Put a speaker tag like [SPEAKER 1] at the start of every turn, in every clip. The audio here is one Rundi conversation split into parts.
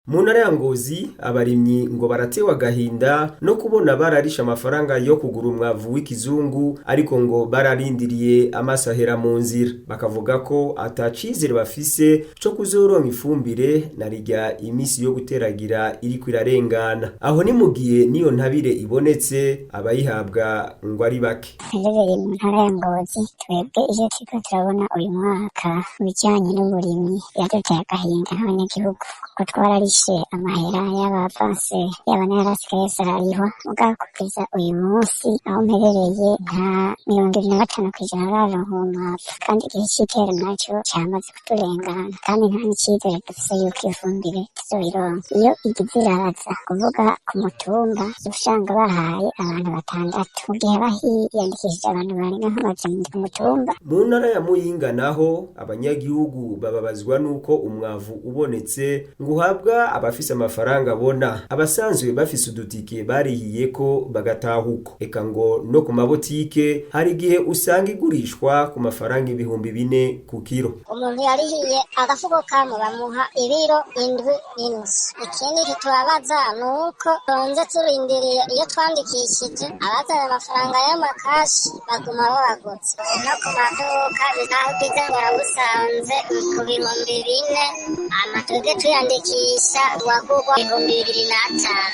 [SPEAKER 1] Mu ntara ya Ngozi, abarimyi ngo baratewe agahinda no kubona bararishe amafaranga yo kugura umwavu w'ikizungu, ariko ngo bararindiriye amaso ahera mu nzira. Bakavuga ko ata cizere bafise co kuzoronka ifumbire na rirya imisi yo guteragira iriko irarengana. Aho ni mu gihe n'iyo ntabire ibonetse, abayihabwa ngo ari bake.
[SPEAKER 2] Mperereye mu ntara ya Ngozi, twebwe ivyo turiko turabona uyu mwaka mu bijanye n'uburimyi biraduteye agahinda nk'abanyagihugu, kuko twararishe amahera y'abavanse, yaba n'ayarasigaye yose ararihwa, mugabo kugeza uyu munsi aho mperereye nta 25% bararonka uwo mwavu, kandi igihe c'itera naco camaze kuturengana, kandi nta n'icizere dufise yuko iyo fumbire tuzoyironka. Iyo igize iraza kuvuga ku mutumba, usanga bahaye abantu batandatu, mu gihe haba hiyandikishije abantu barenga nk'400 ku mutumba.
[SPEAKER 1] Mu ntara ya Muyinga naho, abanyagihugu bababazwa n'uko umwavu ubonetse ngo uhabwa abafise amafaranga abona, abasanzwe bafise udutike barihiyeko bagataha uko. Eka ngo no ku mabotike hari igihe usanga igurishwa ku mafaranga 4000 ku kiro.
[SPEAKER 2] Umuntu yarihiye agafuko kamwe bamuha ibiro 7.5. Ikindi kitubabaza ni uko tonze turindiriye iyo twandikishije, abazanye amafaranga y'amakashi baguma babagutse. No ku maduka aho ugeze ngo urabusanze ku 4000, hama twebwe tuyandikisha wagurwa 2500.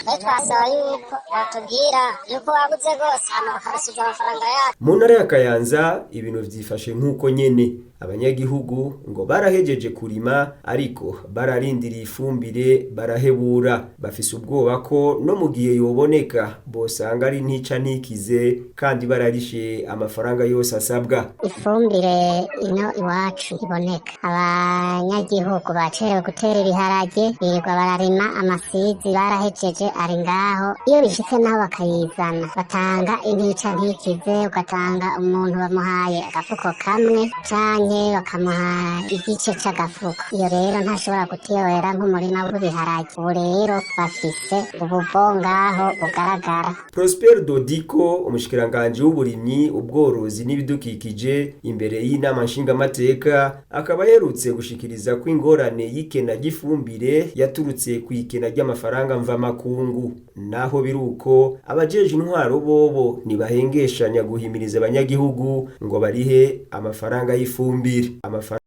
[SPEAKER 2] Rero twasaba yuko batubwira yuko wabuze rwose, hama bakadusubiza amafaranga yacu.
[SPEAKER 1] Mu ntara ya Kayanza ibintu vyifashe nk'uko nyene. Abanyagihugu ngo barahejeje kurima, ariko bararindiriye ifumbire barahebura. Bafise ubwoba ko no mu gihe yoboneka bosanga ari ntica ntikize kandi bararishe amafaranga yose asabwa.
[SPEAKER 2] Ifumbire ino iwacu iboneka, abanyagihugu bacerewe gutera ibiharage, birirwa bararima amasizi, barahejeje ari ngaho. Iyo bishitse naho bakayizana, batanga intica ntikize, ugatanga umuntu bamuhaye agafuko kamwe canke bakamuha igice c'agafuko. Iyo rero ntashobora gutera nk'umurima w'ibiharage. Ubu rero bafise ubuvo ngaho bugaragara.
[SPEAKER 1] Prosper Dodiko, umushikiranganji w'uburimyi, ubworozi n'ibidukikije, imbere y'inama nshingamateka akaba aherutse gushikiriza ko ingorane y'ikena ry'ifumbire yaturutse ku ikena ry'amafaranga mvamakungu. Naho biruko, abajeje intwaro bobo ntibahengeshanya guhimiriza abanyagihugu ngo barihe amafaranga y'ifumbire. Amafaranga